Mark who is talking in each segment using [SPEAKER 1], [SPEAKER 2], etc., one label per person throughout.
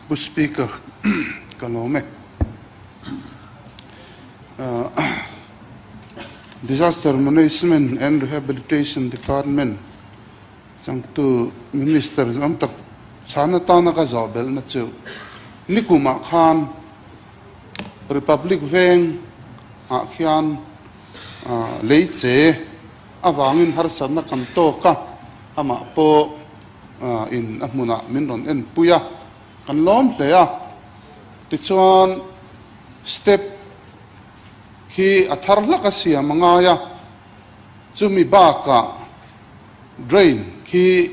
[SPEAKER 1] Pu Speaker, ka lawm e. Disaster Management and Rehabilitation Department changtu Minister zawm tak chhan atana ka zawh belhna chu nikumah khan Republic veng ah khian lei che avangin harsatna kan tawk a, amah pawh in a hmunah min rawn enpui a, kan lawm hle a. Tichuan step khi a thar hlak a siam a ngai a, chumi bakah drain khi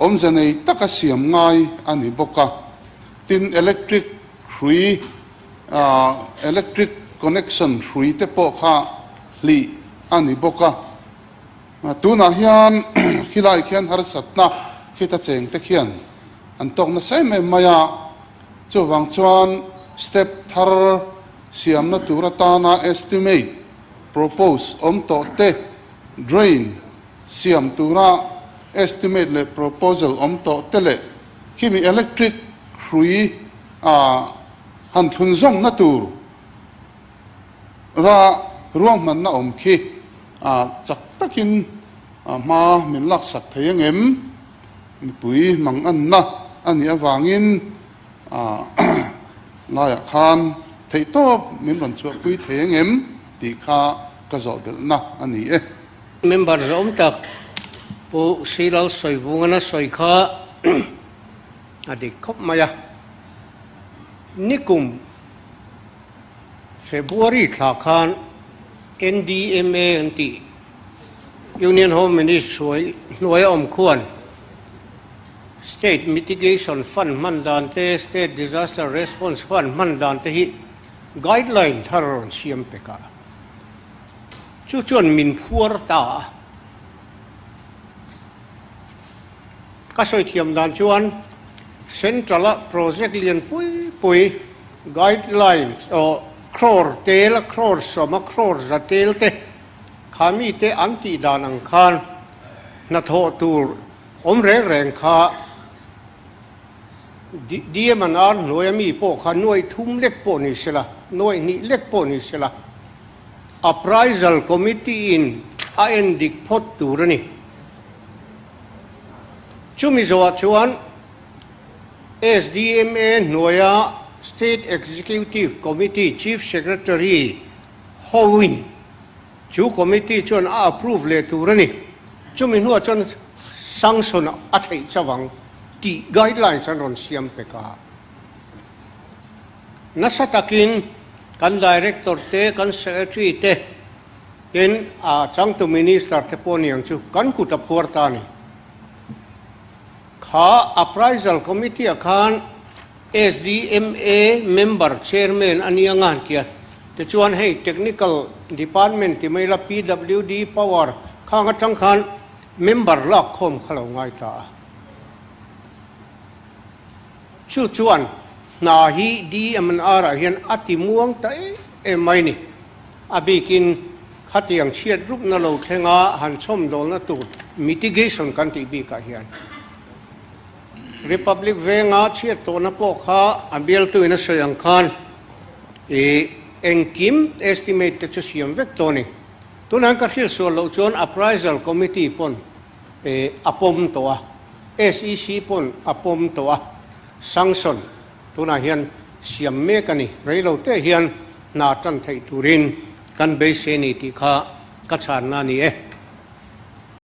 [SPEAKER 1] awmze nei taka siam ngai a ni bawk a. Tin electric hrui electric connection hrui te pawh kha hlih a ni bawk a. Tunah hian khilai khian harsatna khita cheng te khian an tawk nasa em em mai a, chuvang chuan step thar siamna tur atana estimate propose awm tawh te, drain siam tura estimate leh proposal awm tawh te leh khimi electric hrui han thlun zawmna tur ra ruahmanna awm khi chak takin hma min laksak thei angem? Mipui manganna a nih avangin laiah khan theihtawp min rawn chhuahpui thei angem tih kha ka zawh belhna a ni e.
[SPEAKER 2] Member zawm tak Pu Silal Sawivungan a sawi kha a dik khawp mai a. Nikum February thla khan NDMA an tih Union Home Ministry hnuaia awm khuan State Mitigation Fund hman dan te, State Disaster Response Fund hman dan te hi guideline thar a rawn siam pek a. Chu chuan min phuar ta a. Ka sawi thiam dan chuan Central a project lian pui pui guidelines aw crore tel, crore sawma crore za tel te Kha mite an tih dan ang khan hnathawh tur awm reng reng kha DMNR hnuaia mi pawh kha nuaih thum lek pawh ni sela, nuaih hnih lek pawh ni sela, Appraisal Committee in a en dik phawt tur a ni. Chumi zawhah chuan SDMA hnuaia State Executive Committee Chief Secretary Hoin chu committee chuan a approve leh tur a ni. Chumi hnuah chuan sanction a theih chavang tih guidelines an rawn siam pek a. Nasa takin kan director te, kan secretary te, tin a changtu minister te pawh niang chu kan kut a phuar ta a ni. Kha appraisal committee ah khan SDMA member chairman a nia ngan tia tichuan hei technical department ti mai la PWD power khang atang khan member lak khawm kha lo ngai ta a. Chu chuan hna hi DMNR ah hian a ti muang ta em em mai ni. A bikin khatiang chhiat rupna lo thlenga han chhawmdawlna tur mitigation kan tih bikah hian. Republic venga chhiat tawhna pawh kha a bialtuin a sawi ang khan i engkim estimate te chu siam vek tawh a ni. Tunah hian ka hrilh sual loh chuan Appraisal Committee pawn a pawm tawh a, SEC pawn a pawm tawh a, sanction tunah hian siam mek a ni. Reilo te hian hna tan theih turin kan beisei a ni tih kha ka chhanna a ni e.